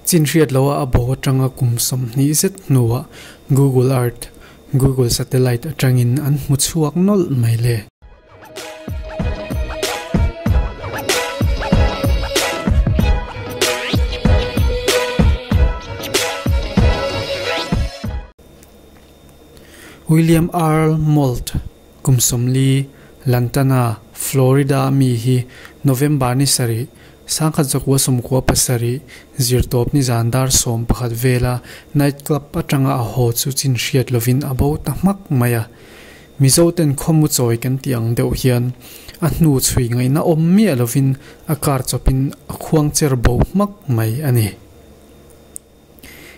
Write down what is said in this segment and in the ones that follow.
Chin hriat loha a bo atanga kum 20 zet hnuah Google Earth, Google Satellite atangin an hmu chhuak nawlh mai le. William Earl Moult, kum 40, Lantana, Florida mi hi November ni sarih, 1997, zirtawp ni zan dar 11 vela night club atanga a haw chu chin hriat lovin a bo ta hmak mai a. Mizo ten khawmu chawi kan tih ang deuh hian a hnu chhui ngaihna awm miah lovin a kar chawpin a khuang cher bo hmak mai a ni.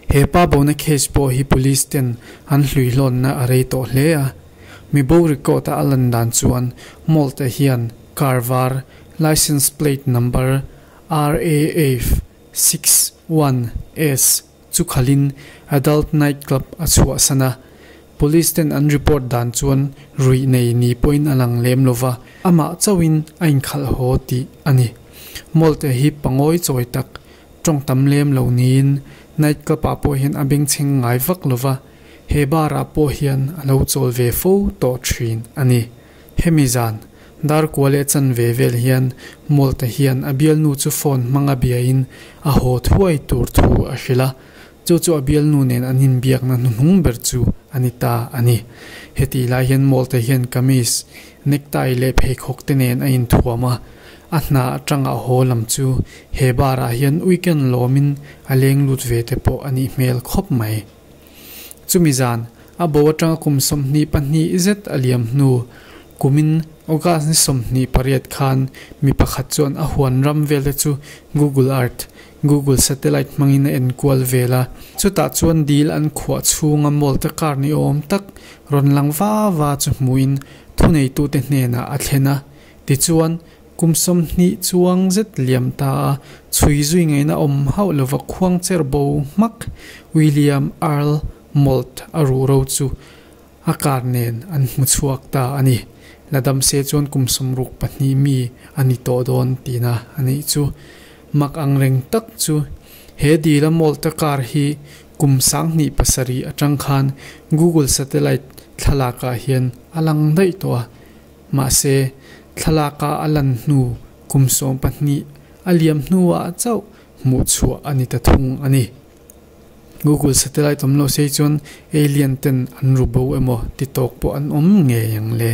He pa bona case pawh hi police ten an hlui hlawnna a rei tawh hle a. Mi bo record a a lan dan chuan Moult-a hian car var license plate number RAF 61S chu khalhin adult night club a chhuahsan a. Police ten an report dan chuan ruih nei ni pawhin a lang lem lova, amah chauhin a inkhalh haw tih a ni. Moult-a hi pangawi chawi tak Tawng tam lem lo niin night club ah pawh hian a bengchheng ngai vak lo va, he bar ah pawh hian a lo chawl ve fo tawh thin a ni. Hemi zan, dar kua leh chan ve vel hian Mawlta hian a bialnu chu phone hmanga biain a haw thuai tur thu a hrilh a, chu chu a bialnu nen an inbiakna hnuhnung ber chu a ni ta a ni. Hetih lai hian Mawlta hian kamis, necktie leh pheikhawk te nen a inthuam a, A hna atanga haw lam chu he bar ah hian weekend lawmin a leng lut ve te pawh a nih hmel khawp mai. Chumi zan, a bo atanga kum 22 zet a liam hnu, kumin August ni 28 khan mi pakhat chuan a huan ram vel te chu Google Earth, Google Satellite hmangin a enkual vel a. Chutah chuan dil an khuah chhunga mawlta kar ni awm tak rawn lang va va chu hmuhin thuneitute hnenah a thlen a. Tichuan, kum 20 chuang zet liam ta a, chhui zui ngaihna awm hauh lova khuang cher bo hmak William Earl Moult a ruh ro chu a kar nen an hmu chhuak ta a ni. La dam se chuan kum 62 mi a ni tawh dawn tihna a nih chu. Mak ang reng tak chu he dila Moult a kar hi kum 2007 atang khan Google Satellite thlalakah hian a lang daih tawh a. Mahse, thlalaka a lan hnu kum 12 a liam hnuah chauh hmuh chhuah a ni ta thung a ni. Google Satellite awm lo sei chuan alien ten an ru bo emaw ti tawk pawh an awm ngei ang le.